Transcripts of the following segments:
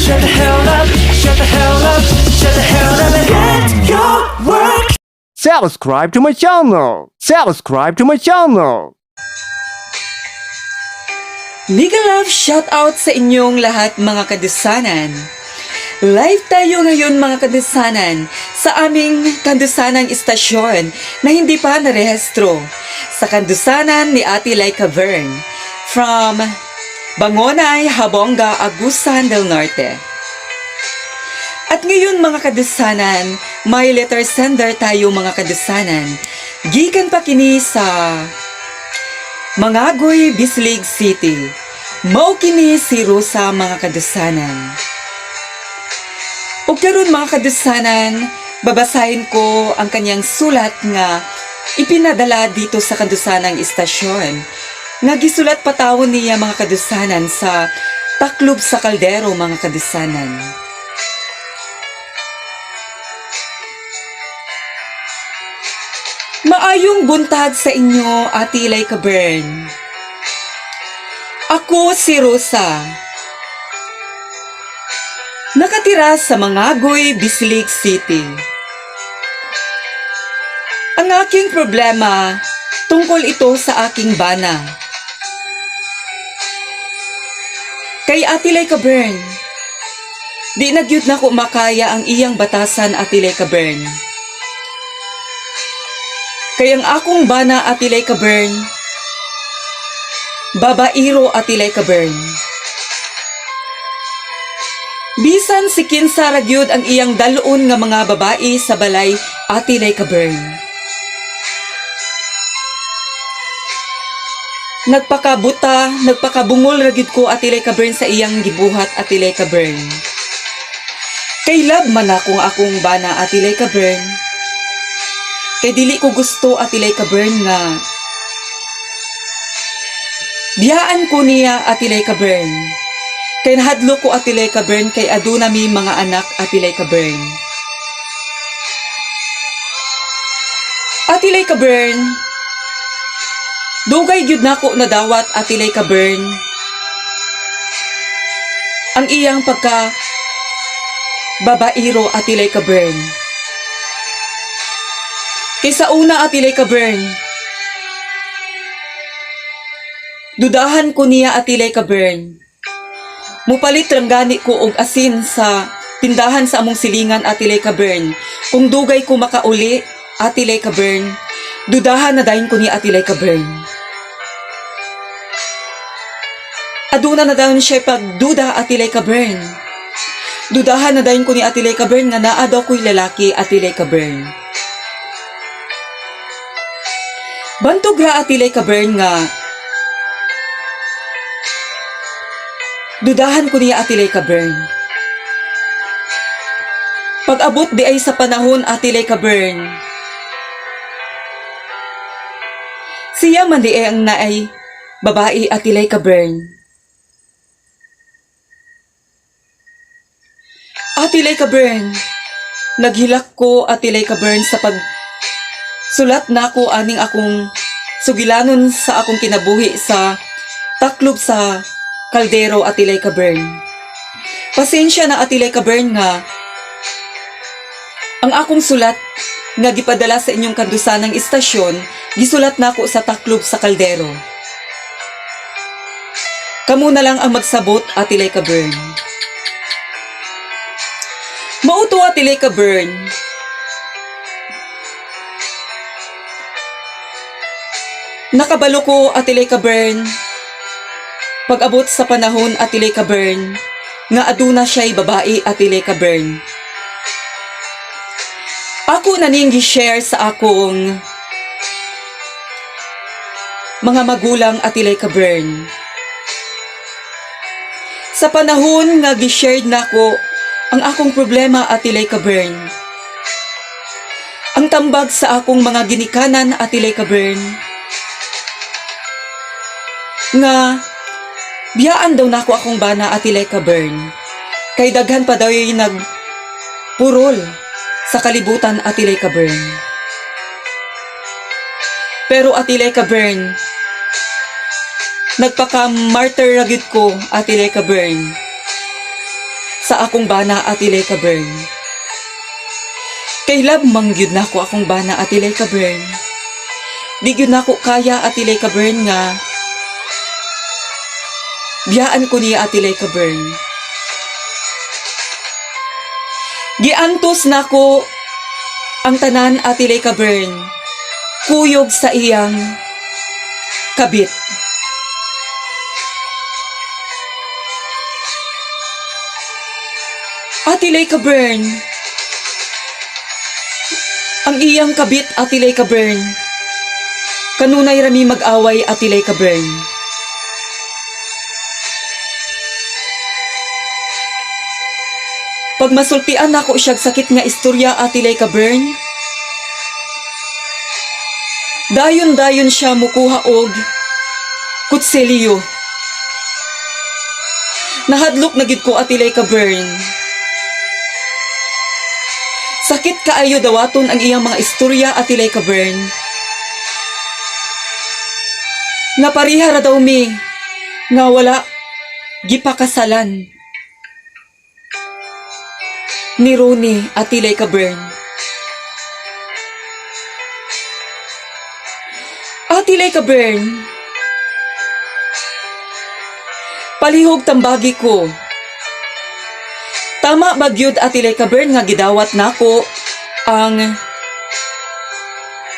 Shut the hell up, shut the hell up, shut the hell up and get your work. Subscribe to my channel. Subscribe to my channel. Mega love shout out sa inyong lahat, mga kadusanan. Live tayo ngayon, mga kadusanan, sa aming kandusanang istasyon na hindi pa narehistro, sa kandusanan ni Ate Laika Vern from Bangonay, Habonga, Agusan del Norte. At ngayon, mga kadusanan, may letter sender tayo, mga kadusanan. Gikan pa kini sa Mangagoy, Bislig City. Mao kini si Rosa, mga kadusanan. Ug karon, mga kadusanan, babasahin ko ang kanyang sulat nga ipinadala dito sa kandusanang istasyon. Nga gisulat patawon niya, mga kadusanan, sa taklob sa kaldero, mga kadusanan. Maayong buntag sa inyo, Ate Laika Bern. Ako si Rosa. Nakatira sa Mangagoy, Bislig City. Ang aking problema, tungkol ito sa aking bana. Kay Ate Laika Bern, di na gyud nako makaya ang iyang batasan, Ate Laika Bern. Kay ang akong bana, Ate Laika Bern, babairo, Ate Laika Bern. Bisan si kinsa ra gyud ang iyang dalon nga mga babae sa balay, Ate Laika Bern. Nagpakabuta, nagpakabungol ra gyud ko, Ate Laika Bern, sa iyang gibuhat, Ate Laika Bern. Kay love man akong akong bana, Ate Laika Bern. Kay dili ko gusto, Ate Laika Bern, nga biyaan ko niya, Ate Laika Bern. Kay nahadlo ko, Ate Laika Bern, kay aduna mi mga anak, Ate Laika Bern. Ate Laika Bern, dugay gyud nako nadawat, Ate Laika Bern, ang iyang pagka babairo, Ate Laika Bern. Kay sa una, Ate Laika Bern, dudahan ko niya, Ate Laika Bern. Mupalit lang gani ko og asin sa tindahan sa among silingan, Ate Laika Bern. Kung dugay ko makauli, Ate Laika Bern, dudahan na dayon ko ni Ate Laika Bern. Aduna na dayon siya pagduda, Ate Laika Bern. Dudahan na dayon ko ni Ate Laika Bern nga naa daw ko'y lalaki, Ate Laika Bern. Bantog ra, Ate Laika Bern, nga dudahan ko niya, Ate Laika Bern. Pag-abot di ay sa panahon, Ate Laika Bern, siya man di ay ang naay babae, Ate Laika Bern. Ate Laika Bern, naghilak ko, Ate Laika Bern, sa pag sulat nako aning akong sugilanon sa akong kinabuhi sa taklob sa kaldero, Ate Laika Bern. Pasensya na, Ate Laika Bern, nga ang akong sulat nga gipadala sa inyong kandusanang istasyon, gisulat nako sa taklob sa kaldero. Kamu na lang ang magsabot, Ate Laika Bern. Mao to, Ate Laika Bern. Nakabalo ko, Ate Laika Bern, pag-abot sa panahon, Ate Laika Bern, nga aduna siya'y babae, Ate Laika Bern. Ako na ning gi-share sa akong mga magulang, Ate Laika Bern. Sa panahon nga gi-shared nako ang akong problema, Ate Laika Bern, ang tambag sa akong mga ginikanan, Ate Laika Bern, nga biyaan daw nako akong bana, Ate Laika Bern. Kay daghan pa daw yung nagpurol sa kalibutan, Ate Laika Bern. Pero Ate Laika Bern, nagpaka-martyr ra gyud ko, Ate Laika Bern. sa akong bana, Ate Laika Bern. Kay love man gyud nako akong bana, Ate Laika Bern. Di gyud nako kaya, Ate Laika Bern, nga biyaan ko niya, Ate Laika Bern. Giantos nako ang tanan, Ate Laika Bern, kuyog sa iyang kabit. Ate Laika Bern, ang iyang kabit, Ate Laika Bern, kanunay rami mag-away, Ate Laika Bern. Pag masultian nako siyag sakit nga istorya, Ate Laika Bern, dayon-dayon siya mukuha og kutsilyo. Nahadlok na gid ko, Ate Laika Bern. Sakit kaayo dawaton ang iyang mga istorya, Ate Laika Bern. Nga pareha ra daw mi nga wala gipakasalan ni Ronnie, Ate Laika Bern. Ate Laika Bern, palihog tambagi ko. Tama ba gyud, Ate Laika Bern, nga gidawat nako ang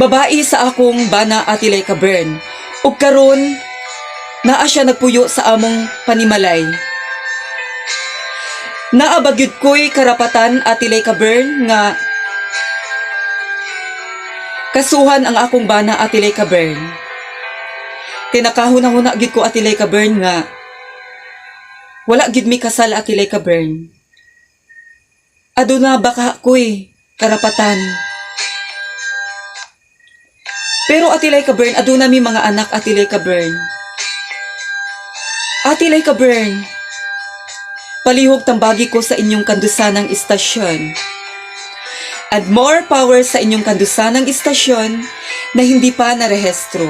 babae sa akong bana, Ate Laika Bern? Ug karon naa siya nagpuyo sa among panimalay. Naa ba gyud ko'y karapatan, Ate Laika Bern, nga kasuhan ang akong bana, Ate Laika Bern? Kay nakahuna-huna gyud ko, Ate Laika Bern, nga wala gyud mi kasal, Ate Laika Bern. Aduna baka ko'y karapatan? Pero Ate Laika Bern, aduna mi mga anak, Ate Laika Bern. Ate Laika Bern, palihog tambagi ko sa inyong kandusanang istasyon. And more power sa inyong kandusanang istasyon na hindi pa narehistro.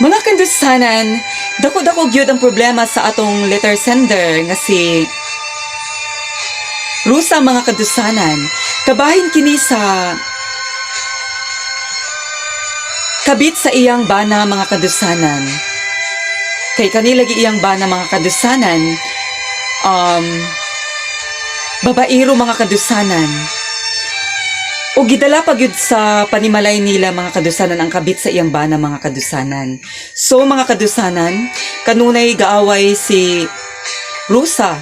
Mga kandusanan, dako-dako gyud ang problema sa atong letter sender nga si Rusa, mga kandusanan. Kabahin kini sa kabit sa iyang bana, mga kandusanan. Kay kanila gi iyang bana, mga kandusanan, babaero, mga kandusanan. O gidala pa gyud sa panimalay nila, mga kadusanan, ang kabit sa iyang bana, mga kadusanan. So mga kadusanan, kanunay gaaway si Rusa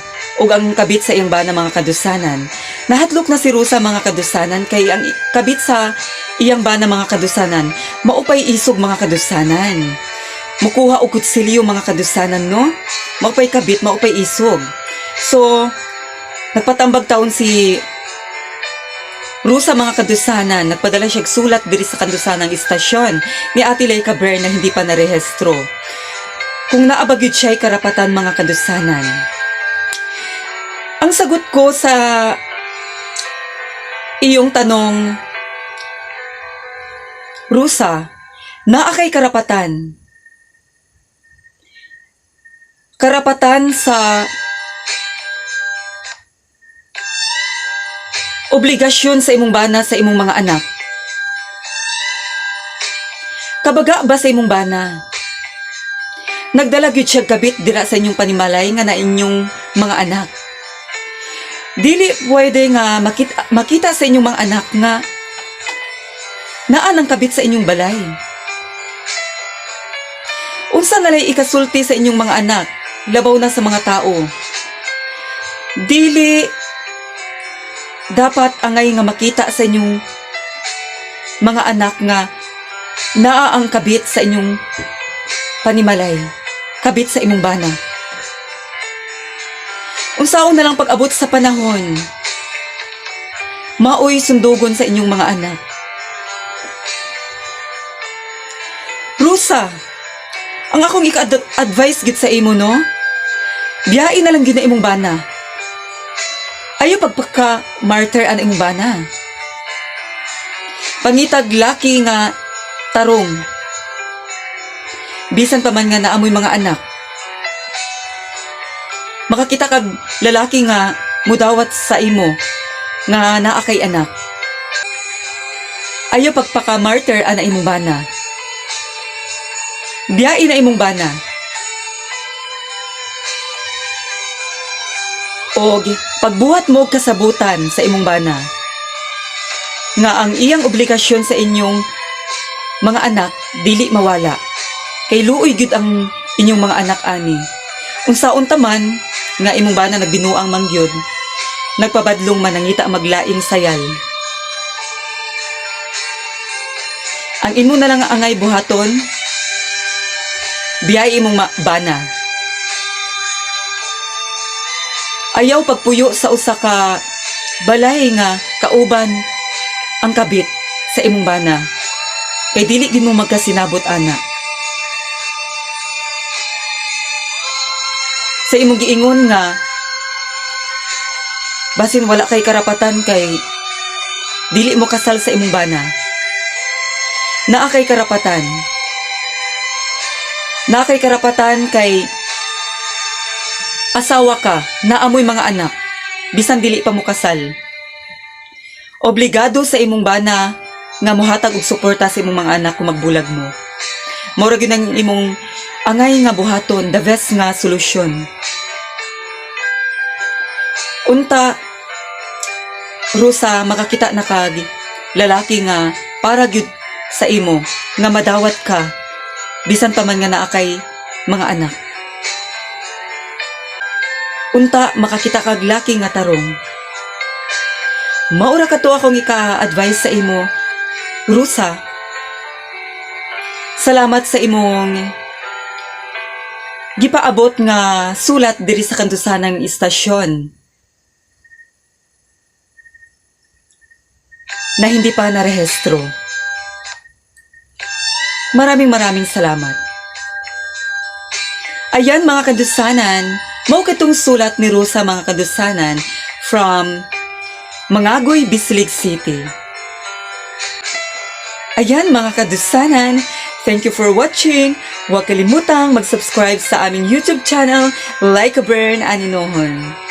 ug ang kabit sa iyang bana, mga kadusanan. Nahadlok na si Rusa, mga kadusanan, kay ang kabit sa iyang bana, mga kadusanan, maupay isog, mga kadusanan. Mukuha og kutsilyo, mga kadusanan, no? Maupay kabit, maupay isog. So nagpatambag taon si Rusa, mga kadusanan, nagpadala siya sulat diri sa kandusanang istasyon ni Ate Laika Bern na hindi pa narehistro. Kung naa ba gyud siya'y karapatan, mga kadusanan. Ang sagot ko sa iyong tanong, Rusa, naa kay karapatan. Karapatan sa obligasyon sa imong bana sa imong mga anak. Kabaga ba sa imong bana? Nagdala gyud siya kabit dira sa inyong panimalay nga na inyong mga anak. Dili pwede nga makita sa inyong mga anak nga naa nang kabit sa inyong balay. Unsa nalay ikasulti sa inyong mga anak, labaw na sa mga tao? Dili dapat angay nga makita sa inyong mga anak nga naa ang kabit sa inyong panimalay, kabit sa imong bana. Unsaon na lang pag-abot sa panahon, maoy sundugon sa inyong mga anak? Rusa, ang akong ika-advise gid sa imo, no? Biyain na lang gid na imong bana. Ayo pagpaka-martyr ang imong bana. Pangitag laki nga tarong. Bisan pa man nga naamoy mga anak. Makakita kag lalaki nga mudawat sa imo nga naa kay anak. Ayaw pagpaka-martyr ana imong bana. Biyain na imong bana. Og pagbuhat mo og kasabutan sa imong bana nga ang iyang obligasyon sa inyong mga anak dili mawala. Kay luoy gyud ang inyong mga anak ani. Unsaon ta man nga imong bana nagbinuang man gyud, nagpabadlong man, nangita maglaing sayal. Ang imo na lang angay buhaton, biyay imong bana. Ayaw pagpuyo sa usa ka balay nga kauban ang kabit sa imong bana. Kay dili gid mo magkasinabot ana. Sa imong giingon nga basin wala kay karapatan kay dili mo kasal sa imong bana. Naa kay karapatan. Naa kay karapatan kay asawa ka, naamoy mga anak, bisan dili pa mo kasal. Obligado sa imong bana nga mohatag og suporta sa imong mga anak kung magbulag mo. Mora gyud ang imong angay nga buhaton, the best nga solusyon. Unta, Rosa, makakita na kag lalaki nga para gyud sa imo nga madawat ka bisan pa man nga naa kay mga anak. Unta makakita kag laki nga tarong. Maura kato akong ika-advise sa imo, Rosa. Salamat sa imong gipaabot nga sulat diri sa kandusanang istasyon na hindi pa narehistro. Maraming maraming salamat. Ayan, mga kandusanan, mao katong sulat ni Rosa, mga kandusanan, from Mangagoy, Bislig City. Ayan, mga kadusanan, thank you for watching. Huwag kalimutang mag-subscribe sa aming YouTube channel, Like a Burn Aninohon.